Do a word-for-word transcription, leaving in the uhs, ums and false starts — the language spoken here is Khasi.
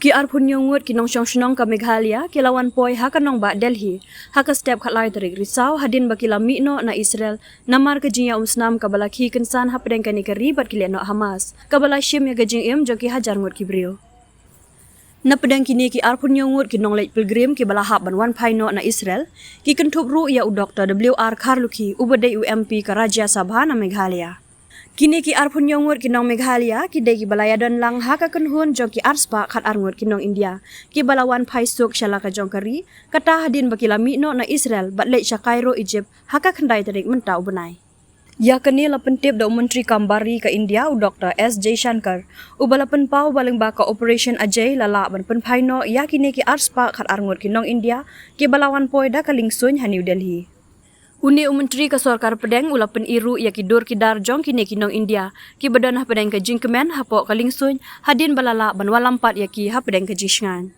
Ki arphew hynñiew ngut ki nongshong shnong ka Meghalaya ki la wan poi ha ka nongbah Delhi ha ka step khatlai tarik Risaw hadien ba ki la mih noh na Israel namar ka jingïaumsnam kaba la khie kynsan hapdeng kane ka ri bad ki lehnoh Hamas, kaba la shim ïa ka jingim jong ki hajar ngut ki briew. Na pdeng kine ki arphew hynñiew ngut ki nongleit pilgrim kiba la hap ban wan phai noh na Israel, ki kynthup ruh ïa u Doktor W R Kharlukhi, uba dei u M P ka Rajya Sabha na Meghalaya. Kine ki arphew hynñiew ngut ki nong Meghalaya ki dei kiba la ïadon lang ha ka kynhun jong ki arspah khatar ngut ki nong India kiba la wan phai suk sha la ka jong ka ri, kata hadien ba ki la mih noh na Israel bad leit sha Cairo, Egypt ha ka khyndai tarik mynta u bnai. Ïa kane la pyntip da u Myntri Kam Bar Ri ka India, u Doktor S Jaishankar, uba la pynpaw ba lyngba ka Operation Ajay la lah ban pynphai noh ïa kine ki arspah khatar ngut ki nong India kiba la wan poi da ka liengsuiñ ha New Delhi. Une u Myntri ka sorkar pdeng u la pyni ruh ïa ki dur ki dar jong kine ki nong India kiba don hapdeng ka jingkmen hapoh ka liengsuiñ hadien ba la lah ban wallam pat ïa ki hapdeng ka jingshngaiñ.